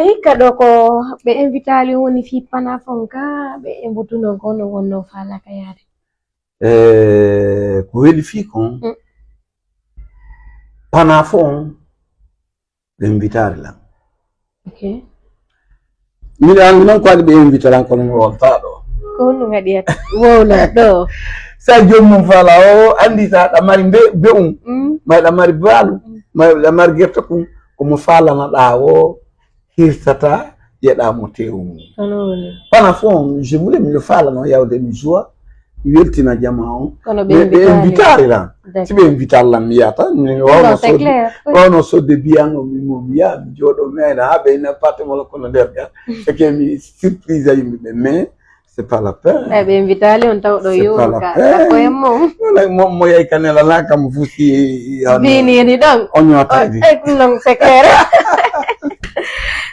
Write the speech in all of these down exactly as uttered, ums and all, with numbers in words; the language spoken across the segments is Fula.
E hikka ɗo ko ɓe invitaali woni fii Panafon ka, ɓe embutuno ko no wonno faalaka yaade. E ko weli fii kon, Mm. Panafon ɓe invitaali lan. Ok. Miɗo anndi noon ko waɗi ɓe invita lan, kono mi woltaa ɗo. Ko honno ngaɗiyata? Wowla ɗo. Sa joomum faala o anndi sa aɗa mari mbe be'um, Mm. ma aɗa mari baalu, ma aɗa mari gerte kum, ko mo faalana ɗa o hirtata yeɗa mo tewu mum. Kono woni. Panafon, je voulais miɗo faalano yawde mi joie, mi weltina jama on. Kono ɓe Mais ɓe invitaali. Invitaali lan. D'accord. Si ɓe invitaali lan mi yata, mi Non, wawno c'est sodde, clair. wawno sodde biyan o mi mo mi yaa mi jooɗo mi ayna ha ɓe ina paate mo kono nder ga. C'est que mi surprise a yimɓe ɓe, mais c'est pas la peine. Ɓe ɓe invitaali on taw ɗo C'est pas yo la ka peine. ko en mum. Wala mo mo yay kanela la kam fusi on. Bini ni ɗon. O ñootaaɗi. E non c'est clair.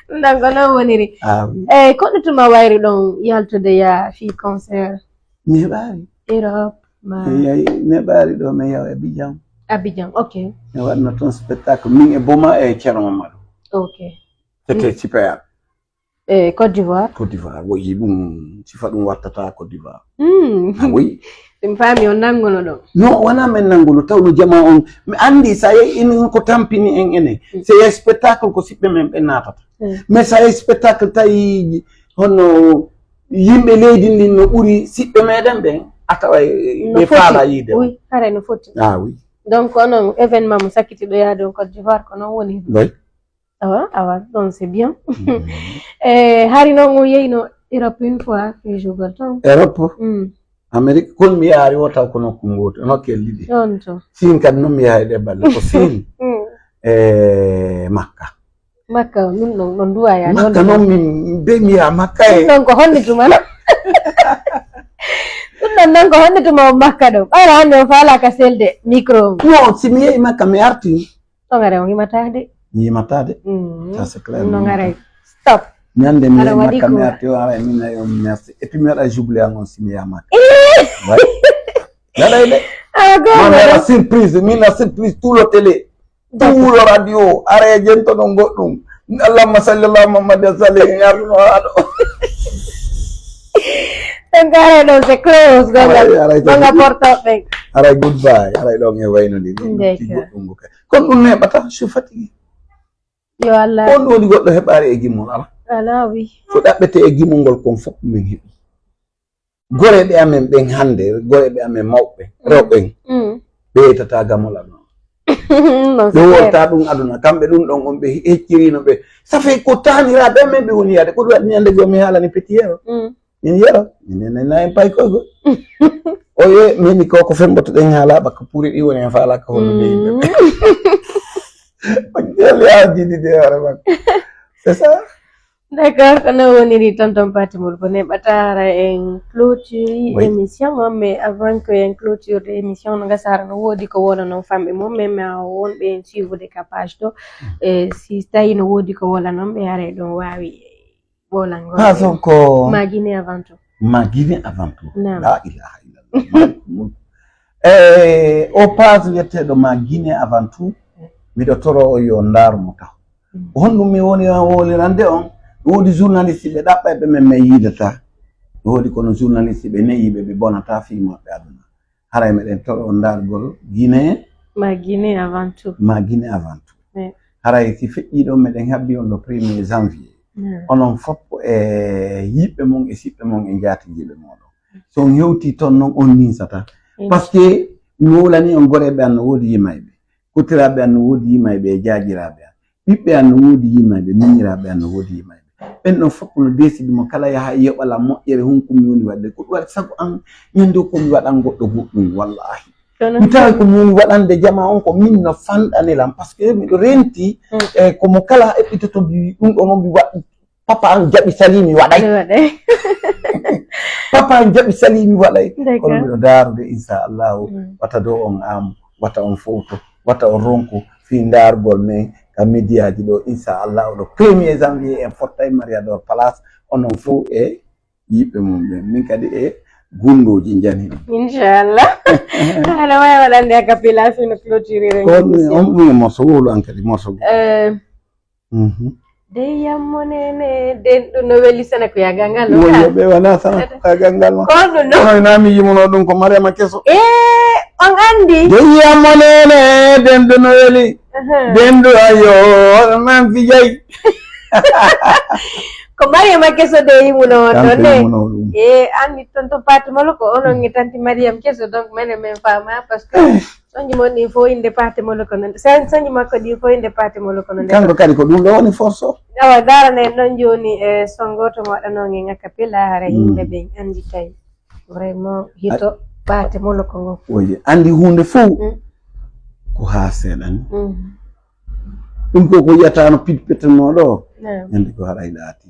Donc non woniri. Ah oui. E koɗo tuma wayri ɗon yaltude ya fii concert Mi heɓaari. Europe ma Mi yahi, mi heɓaari ɗo mi yaw Abidjan. Abidjan, ok. Mi waɗno toon spectacle min e Boma e Thierno Mamadou. Ok. C'était super. E Côte d'Ivoire. Côte d'Ivoire, woyi ɗum sifa ɗum wattata Côte d'Ivoire. Hmm. Ah oui. Mi faami on nannguno ɗon. Non, wona min nannguno, tawno jama on. Mi anndi sa yehi enen ko tampini en enen. Mm. So yehi spectacle ko siɓɓe men ɓe naatata. Mm. Mais sa yehi spectacle tawi hono yimɓe leydi ndin no ɓuri siɓɓe meɗen ɓen, a tawa No ɓe foti. Faala yiide. Oui, haray no foti. Ah oui. Donc onon événement mo sakkitiɗo yaade on Côte d'Ivoire ko noon woni. Oui. Awa, awa, donc c'est bien. E hari noon o yeyno Europe une fois fii jugol toon. Europe, Mm. Amérique, kon mi yaari o taw ko nokku ngootu, nokkel ɗiɗi. Ɗon to. Siin kadi noon mi yahay ɗe balle ko Siin. Mm. E Makka. Makka o min ɗon ɗon duwa yaade. Makka noon min be mi yaha Makka Ɗum e. Ɗon ko honde tuma ɗum? Ɗum ɗon noon ko honde tuma o Makka ɗo? Ɓayra hannde o faalaaka selde micro. Non, si mi yehi Makka mi arti. To ngare o himata de. Mi himata de. Mm. Ça c'est clair. No ngare. Stop. Ñande mi Aɗa yehi waɗi Makka mi ko- arti o ara min nayi on merci. Et puis mi waɗa jubilé an on si mi yaha Makka. Ouais. Gaɗay de. Ah, Mami goonga. Waɗa surprise, min na surprise tout le télé. Tout le radio, ara e jento ɗon goɗɗum. Allahumma salli ala Muhammad wa sallim. Yarno haɗo. Ɗon gaare ɗon c'est close. Goonga. Aray, aray, Goonga aray. Porto ɓen. Aray goodbye. Aray ɗon e wayno ndi. Ndeyka. Ɗum goɗɗum ko kay. Kon ɗum neɓata, je suis fatigué. Yo Allah. Kon ɗum woni goɗɗo heɓaari e gimol ala. Ala wi. Ko ɗaɓɓete e gimol ngol kon fof min heɓi. Goreɓe amen ɓen hannde, goreɓe amen mawɓe, rewɓe ɓen, Mm. ɓe yetata gamol aduna. Non, Ɓe c'est clair. wolta ɗum aduna, kamɓe ɗum ɗon on ɓe heccirino ɓe. Ça fait ko taaniraaɓe amen ɓe woni yaade. Ko ɗum waɗi ñande goo mi haalani petit yero. Mm. Min yero, min nena en pay koy go. O ye, min ko ko femboto ɗen haala ba ko puri ɗi woni en faala ko hono ɓe yimɓe. Mm. O jeli a jidi de hoore makko. C'est ça. D'accord, ko noon woniri tonton Patimol ko neɓata ara en clôture Oui. Émission on, mais avant que en clôture de émission no gasa ara no woodi ko wona noon famɓe mum, mais ma wonɓe en suivre de ka page to. E si tawi no woodi ko wona noon ɓe ara ɗon waawi ɓoolangol. Page on ko Ma Guinée avant tout. Ma Guinée avant tout. Naam. La ilaha illallah. Malikul mulk. E o page wiyeteeɗo Ma Guinée avant tout, miɗo toro o yo ndaaru mo taw. Mm. Honɗum mi woni o wolirande on? Ɗum woodi journaliste ɓe ɗaɓɓayɓe men men yiidata. Ɗum woodi kono journaliste ɓe neyiɓe ɓe bonata fii maɓɓe aduna. Haray meɗen toro on ndaargol Guinée. Ma Guinée avant tout. Ma Guinée avant tout. Ouais. Haray si feƴƴi ɗon meɗen habbi on le premier janvier. Mm. Onon fof e yiɓɓe mon e siɓɓe mon e njaatigiiɓe mooɗon. So on hewtii toon noon on ninsata. Mm. Parce que mi wolani on goreeɓe an no woodi yimayɓe. Kotiraaɓe an no woodi yimayɓe e jaajiraaɓe an. Ɓiɓɓe an no woodi yimayɓe, miñiraaɓe an no woodi yimayɓe. Ɓen ɗon fof no deesidi mo kala yaha e yoɓala moƴƴere hunkumi woni waɗde. Ko ɗum waɗi sago an ñande ko mi waɗan goɗɗo goɗɗum, wallahi. Kono mi tawi ko mi woni waɗande jama on ko min no fanɗani lan, parce que miɗo renti, mm, e komo kala eɓɓitoto mbi ɗum ɗo noon mbi waɗ-, papa an jaɓi sali mi waɗay. Mi waɗay. Papa an jaɓi sali mi waɗay. D'accord. Kono miɗo daarude inchallahu, mm, wata do on am, wata on fowto, wata on ronku fii ndaargol men ka médiaji ɗo inchallahu le premier janvier en fottay Mariador Place, onon fof e yiɓɓe mum ɓen, min kadi e gunndooji njani ɗum. Inchallah. Aɗa waawi waɗande a cappella fii no clôturer en. Ko on, on ɗum e morceau wowlu an kadi morceau go. Eh. Mhm. Deyam mo nene, den ɗum no weli sana ko yagal ngal no. Woyo ɓe wala sana ko yagal ngal ma. Ko ɗum no. Kono na mi yimuno ɗum ko Mariama Keso. E on andi. Deyam mo nene, den ɗum no weli. Den ɗum ayo, nan fijay. Ko Mariama Keso de yimuno ɗon de. E anni tonton Fatima lo ko onon e tanti Mariama Keso, donc menen men fama parce que sonji mon ɗin fof inde Fatima lo ko non. Sen sonji makko ɗin fof inde Fatima lo ko non. Kanko kadi ko ɗum ɗo woni force o. Awa darane ɗon joni e songo to waɗano ngen acapella hara yimɓe ɓen andi kay. Vraiment hito Fatima lo ko ngo. Oye andi hunde fof ko ha seeɗa ni. Ɗum ko ko yiyatano pit petenno ɗo. Andi ko haɗa yiɗa ati.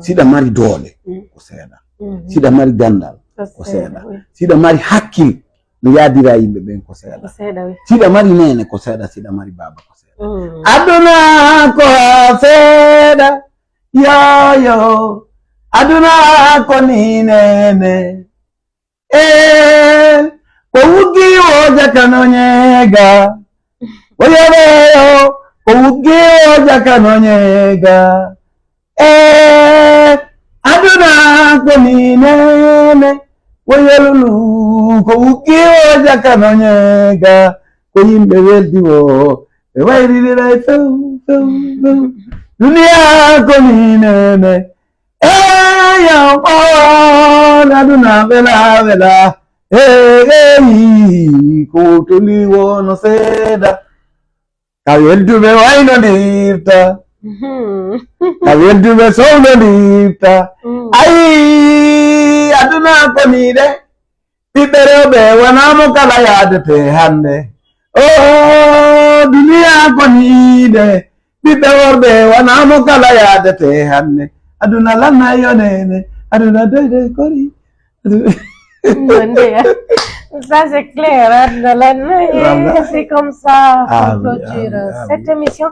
Siɗa mari doole ko seeɗa. Siɗa mari gandal ko seeɗa. Siɗa mari hakkil no yaadira yimɓe ɓen ko seeɗa. Siɗa mari nene ko seeɗa, siɗa mari baaba ko seeɗa. Aduna ko ha seeɗa. Yo yo. Aduna ko ni nene. E ko wuggi o jakano nyega. Woyoɓeyo ko wuggi o jakano nyega. E aduna ko ni nene. Woyolulu ko wuggi o jakano nyega. Ko yimɓe weldi o ɓe wayririray few few few. Duniya ko ni nene. Eya on aduna wela wela. Eyi ko wowtoli wono seeɗa. Ka welduɓe waynondirta. Ka welduɓe sownondirta. Ayi aduna ko ni de. Ɓiɓɓe rewɓe wonaa mo kala yaadete hannde. Oo duniyaa ko nii de. Ɓiɓɓe worɓe wonaa mo kala yaadete hannde. Aduna lanna yonene. Aduna doy doy kori. Ça, c'est clair. Aduna lanna. C'est comme ça qu'on clôture cette émission.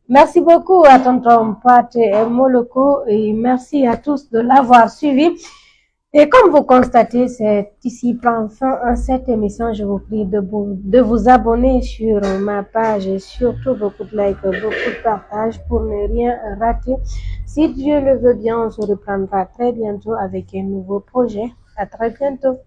Merci beaucoup à Tonton Pate Moloko et merci à tous de l'avoir suivi. Et comme vous constatez, c'est ici prend fin cette émission. Je vous prie de vous, de vous abonner sur ma page et surtout beaucoup de likes, beaucoup de partages pour ne rien rater. Si Dieu le veut bien, on se reprendra très bientôt avec un nouveau projet. À très bientôt.